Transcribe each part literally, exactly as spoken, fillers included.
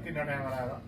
ਕਿੰਨਾ ਟਾਈਮ ਆ ਰਿਹਾ?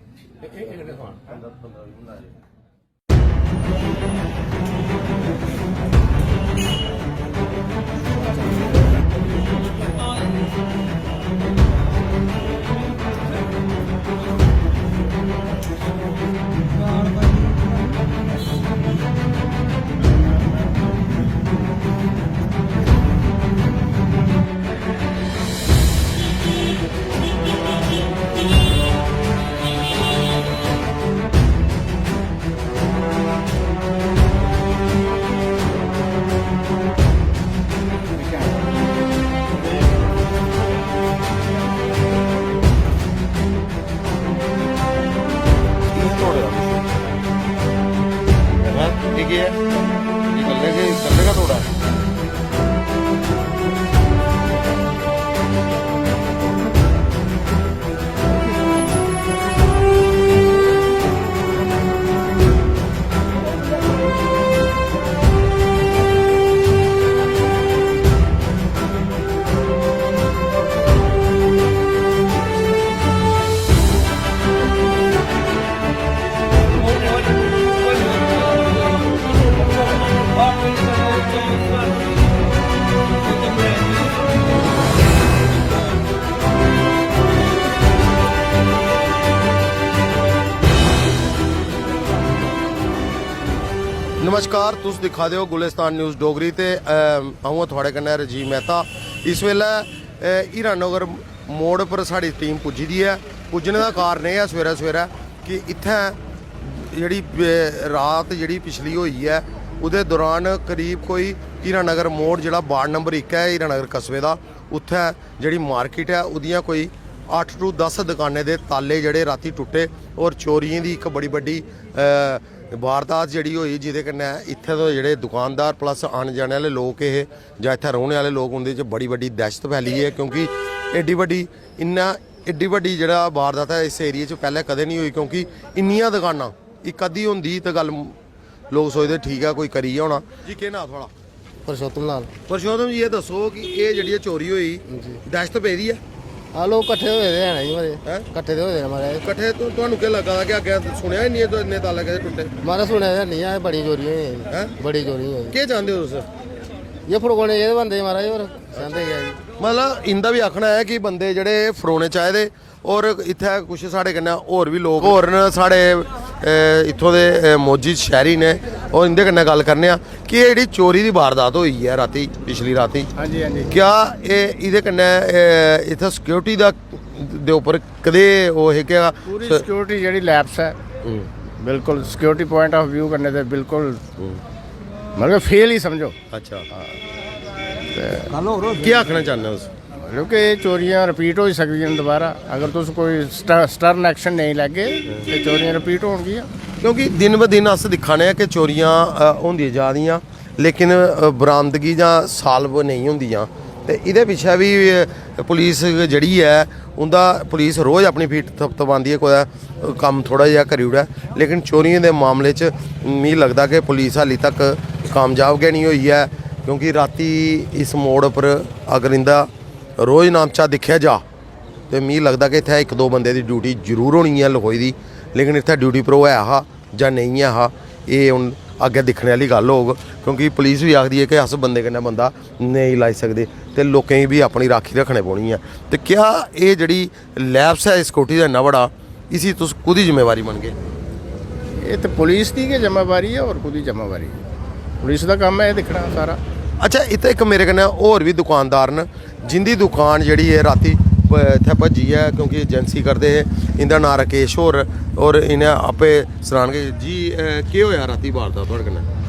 नमस्कार, तुस दिक्खा दे ओ गुलिस्तान न्यूज़ डोगरी ते, अ, अ'ऊं आं थुआढ़े कन्नै राजीव मेहता। इस बेल्लै, अ, हीरानगर मोड़ पर साढ़ी टीम पुज्जी दी ऐ। पुज्जने दा कारण एह् ऐ सवेरै सवेरै कि इत्थै जेह्ड़ी बे-, रात जेह्ड़ी पिछली होई ऐ, ओह्दे दौरान करीब कोई हीरानगर मोड़, जेह्ड़ा वार्ड नंबर इक ऐ हीरानगर कस्बे दा, उत्थै जेह्ड़ी मार्केट ऐ, ओह्दियां कोई अट्ठ to दस दकानें दे ताले जेह्ड़े रातीं टुट्टे और चोरियें दी इक बड़ी बड्डी, अ, वारदात जेह्ड़ी होई, जेह्दे कन्नै इत्थै दे जेह्ड़े दुकानदार plus आने जाने आह्ले लोक हे जां इत्थै रौह्ने आह्ले लोक, उं'दे च बड़ी बड्डी दैह्शत फैली ऐ, क्योंकि एड्डी बड्डी, इन्ना, एड्डी बड्डी जेह्ड़ा वारदात ऐ इस एरिया च पैह्लें कदें निं होई, क्योंकि इन्नियां दकानां, इक अद्धी होंदी ते गल्ल लोक सोचदे ठीक ऐ कोई करी गेआ होना। जी, केह् नांऽ थुआढ़ा? परशोत्तम लाल। परशोत्तम जी, एह् दस्सो कि एह् जेह्ड़ी एह् चोरी होई, जी। दैह्शत पेदी ऐ? हां, लोक कट्ठे होए दे हैन जी मते। हैं? कट्ठे ते होए दे न महाराज। कट्ठे तो, तुहानू केह् लग्गा दा कि अग्गें सुनेआ इन्ने, इन्ने ताले कदें टुट्टे? महाराज, सुनेआ ते हैनी ऐ, बड़ी चोरी होई गेई। हैं? बड़ी चोरी होई गेई। केह् चांह्दे ओ तुस? एह् फड़कोने चाहिदे बंदे महाराज, होर चांह्दे केह् ऐ जी? मतलब, इंदा बी आखना ऐ कि बंदे जेह्ड़े फड़ोने चाहिदे, और इत्थै कुछ साढ़े कन्नै होर बी लोक होर न, साढ़े, अ, इत्थों दे, अ, मौजूद शैह्री न, और इंदे कन्नै गल्ल करने आं कि एह् जेह्ड़ी चोरी दी वारदात होई ऐ रातीं, पिछली रातीं, हां जी, हां जी। क्या एह्, एह्दे कन्नै, अ, इत्थै सिक्योरिटी दा, दे उप्पर कदें ओह् है क्या? पूरी स- सिक्योरिटी जेह्ड़ी लैप्स ऐ, हम्म। बिल्कुल सिक्योरिटी point of view कन्नै ते बिल्कुल, हम्म। मतलब, फेल ही समझो। अच्छा। हां। ते केह् आखना चाह्न्ने ओ तुस? मतलब कि एह् चोरियां रिपीट होई सकदियां न दोबारा। अगर तुस कोई स्टर-, स्टर्न एक्शन नेईं लैगे ते चोरियां रिपीट होनगियां। क्योंकि दिन ब दिन अस दिक्खा ने आं कि चोरियां, अ, होंदियां जा दियां, लेकिन, अ, बरामदगी जां साल्व नेईं होंदियां। ते एह्दे पिच्छें बी, अ, पुलिस जेह्ड़ी ऐ, उं'दा, पुलिस रोज अपनी फीट थपथपांदी ऐ, कुतै कम्म थोह्ड़ा जेहा करी ओड़ै, लेकिन चोरियें दे मामले च मिगी लगदा कि पुलिस हाली तक कामयाब गै निं होई ऐ, क्योंकि रातीं इस मोड़ उप्पर अगर इं'दा रोज नामचा दिक्खेआ जा ते मिगी लगदा कि इत्थै इक दो बंदे दी ड्यूटी जरूर होनी ऐ लखोई दी, लेकिन इत्थै ड्यूटी पर ओह् ऐ हा जां नेईं ऐ हा, एह् हून अग्गें दिक्खने आह्ली गल्ल होग, क्योंकि पुलिस बी आखदी ऐ कि अस बंदे कन्नै बंदा नेईं लाई सकदे ते लोकें गी बी अपनी राक्खी रक्खने पौनी ऐ। ते क्या एह् जेह्ड़ी लैप्स ऐ इस सिक्योरिटी दा इन्ना बड़ा, इसी तुस कोह्दी जिम्मेवारी मनगे? एह् ते पुलिस दी गै जिम्मेवारी ऐ, होर कोह्दी जिम्मेवारी ऐ? पुलिस दा कम्म ऐ एह् दिक्खना सारा। अच्छा, इत्थै इक मेरे कन्नै होर बी दुकानदार न, जिंदी दुकान जेह्ड़ी ऐ रातीं प-, इत्थै भज्जी ऐ, क्योंकि एजेंसी करदे हे। इं'दा नांऽ राकेश होर, होर इ'नें आपे सनानगे। जी, अ, केह् होएआ रातीं वारदात थुआढ़े कन्नै?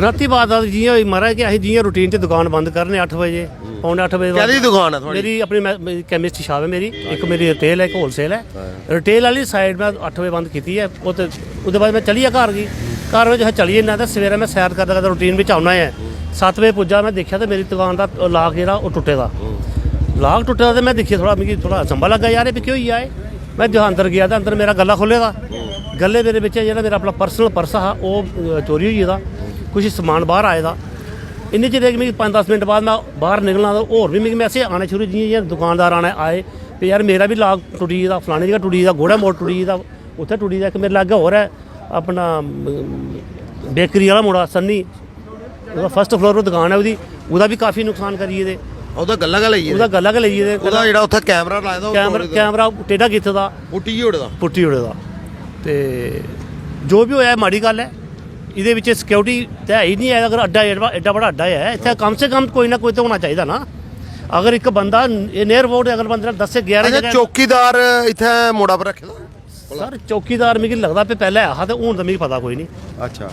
रातीं वारदात जि'यां होई महाराज कि असीं जि'यां रूटीन च दुकान बंद करने अट्ठ बजे, हम्म। पौने अट्ठ बजे कैह्दी बाद। दुकान ऐ थुआढ़ी? मेरी अपनी, में, मेरी केमिस्ट शाप ऐ मेरी, हां। इक मेरी रिटेल ऐ, इक होलसेल ऐ। हां। रिटेल आह्ली साइड में अट्ठ बजे बंद कीती ऐ। ओह् ते, ओह्दे बाद में चली गेआ घर गी। घर में जिसलै चली जन्ना ते सवेरै में सैर करदा करदा रूटीन बिच औना ऐ। हम्म। सत्त बजे पुज्जा, में दिक्खेआ ते मेरी दुकान दा लाक जेह्ड़ा ओह् टुट्टे दा। हम्म। लाक टुट्टे दा ते में दिक्खियै थोह्ड़ा, मिगी थोह्ड़ा अचंभा लग्गा, "यार, एह् केह् होई गेआ एह्?" में जो अंदर गेआ ते अंदर मेरा गल्ला खोह्ल्ले दा। हम्म। गल्ले मेरे बिच जेह्ड़ा मेरा अपना पर्सनल पर्स हा, ओह्, अ, चोरी होई गेदा। हम्म। कुछ समान बाह्र आए दा। इन्ने चिर मिगी पंज दस मिनट बाद में बाहर निकलना, ते होर बी मिगी मैसेज आने शुरू, जियां जियां दुकानदार आने आए, ते यार, मेरा बी लाग टुटी गेदा, फलाने जगह टुटी गेदा, गोड़ा मोड़ टुटी गेदा, उत्थै टुटी गेदा, इक मेरे लाग्गै होर ऐ, अपना बेकरी आह्ला मुड़ा सन्नी, ओह्दा फर्स्ट फ्लोर पर दुकान ऐ ओह्दी, ओह्दा बी काफी नुकसान करी गेदे। ओह्दा गल्ला गै लेई गेदे। ओह्दा गल्ला गै लेई गेदे। ओह्दा जेह्ड़ा उत्थै कैमरा लाए दा, ओह् कैमरा तोड़े दा। कैमरा टेढ़ा कीते दा, पुट्टी ओड़े दा। पुट्टी ओड़े दा। ते जो बी होया, माड़ी गल्ल ऐ। एह्दे बिच सिक्योरिटी ते है ही निं ऐ। अगर अड्डा एड्डा एड्डा बड़ा अड्डा ऐ, इत्थै कम से कम कोई ना कोई ते होना चाहिदा ना। अगर इक बंदा एह् नेह रिपोर्ट अगर बंदे ने दस ग्यारह अच्छा, जगह चौकीदार इत्थै मोड़ा पर रक्खे दा? सर, चौकीदार मिगी लगदा पे पैह्लें ऐ हा, ते हून ते मिगी पता कोई निं। अच्छा,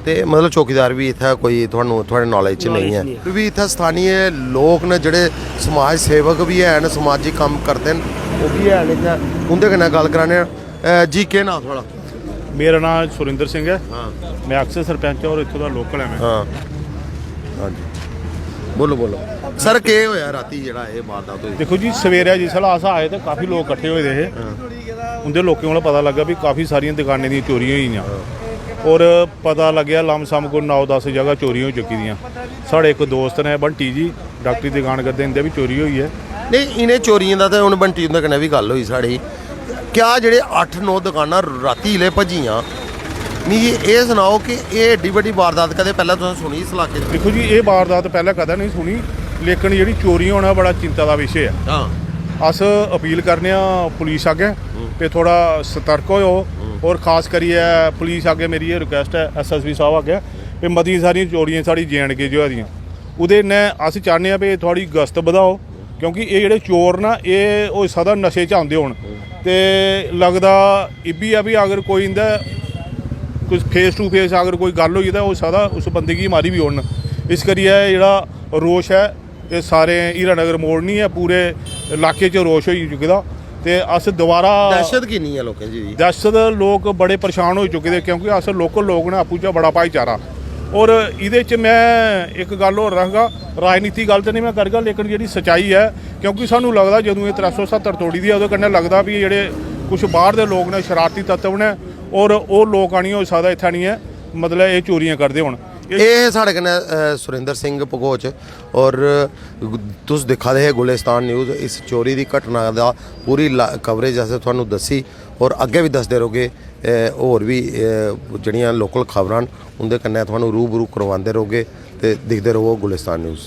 ते मतलब चौकीदार बी इत्थै कोई थुहानू, थुआढ़े नॉलेज च नेईं ऐ? नेईं ऐ। फिर बी इत्थै स्थानीय लोक न, जेह्ड़े समाज सेवक बी हैन, समाजिक कम्म करदे न, ओह् बी हैन इत्थै, उं'दे कन्नै गल्ल कराने आं। अ, जी, केह् नांऽ थुआढ़ा? मेरा नांऽ सुरिंदर सिंह ऐ। हां। मैं एक्स सरपंच आं और इत्थूं दा लोकल ऐ मैं। हां। हां जी, बोलो, बोलो। सर, केह् होया राती जेह्ड़ा एह् वारदात होई? दिक्खो जी, सवेरै जिसलै अस आए ते काफी लोक कट्ठे होए दे हे। उं'दे लोकें कोला पता लग्गा भी काफी सारियां दकानें दियां चोरियां होई गेइयां। और पता लग्गेआ लमसम कोई नौ दस जगह चोरियां होई चुकी दियां। साढ़े इक दोस्त ने बंटी जी, डाक्टरी दी दकान करदे, इं'दे बी चोरी होई ऐ। नेईं, इ'नें चोरियें दा ते हून बंटी उं'दे कन्नै बी गल्ल होई साढ़ी। क्या जेह्ड़े अट्ठ नौ दकानां रातीं ले भज्जियां, मिगी एह् सनाओ कि एह् एड्डी बड्डी वारदात कदें पैह्लें तुसें सुनी इस इलाके च? दिक्खो जी, एह् वारदात पैह्लें कदें नेईं सुनी, लेकिन जेह्ड़ी चोरियां होना बड़ा चिंता दा विशे ऐ। हां। अस अपील करने आं पुलिस अग्गें कि थोह्ड़ा सतर्क होओ, और खास करियै पुलिस अग्गें मेरी एह् रिक्वेस्ट ऐ, एसएसपी साहब अग्गें, कि मतियां सारियां चोरियां साढ़ी जे एंड के च होआ दियां, ओह्दे कन्नै अस चाह्न्ने आं कि थोह्ड़ी गश्त बधाओ, क्योंकि एह् जेह्ड़े चोर न, एह् होई सकदा नशे च आंदे होन, ते लगदा इब्बी ऐ भी अगर कोई इं'दे कुछ फेस टू फेस अगर कोई गल्ल होई, ते होई सकदा उस बंदे गी मारी बी ओड़न। इस करियै जेह्ड़ा रोष ऐ, एह् सारे हीरानगर मोड़ निं ऐ, पूरे इलाके च रोष होई चुके दा। ते अस दोबारा दहशत किन्नी ऐ लोकें च जी? दहशत, लोक बड़े परेशान होई चुके दे, क्योंकि अस लोकल लोक न, आपूं च बड़ा भाईचारा। और एह्दे च मैं इक गल्ल होर रखगा, राजनीति गल्ल ते नहीं मैं करगा, लेकिन जेह्ड़ी सच्चाई ऐ, क्योंकि सानू लगदा जदूं एह् त्रै सौ सत्तर तोड़ी दी ऐ, ओह्दे कन्नै लगदा भी जेह्ड़े कुछ बाहर दे लोक न, शरारती तत्व न, और ओह् लोक आनियै होई सकदा इत्थै आनियै, मतलब, एह् चोरियां करदे होन। एह् साढ़े कन्नै अ, सुरिंदर सिंह भगोच, और तुस दिक्खा दे हे गुलिस्तान न्यूज़। इस चोरी दी घटना दा पूरी ला-, कवरेज असें थुहानू दस्सी, और अग्गें बी दसदे रौह्गे। अ, होर बी अ, जेह्ड़ियां लोकल खबरां न, उं'दे कन्नै थुहानू रूबरू करवांदे रौह्गे। ते दिखदे र'वो गुलिस्तान न्यूज़।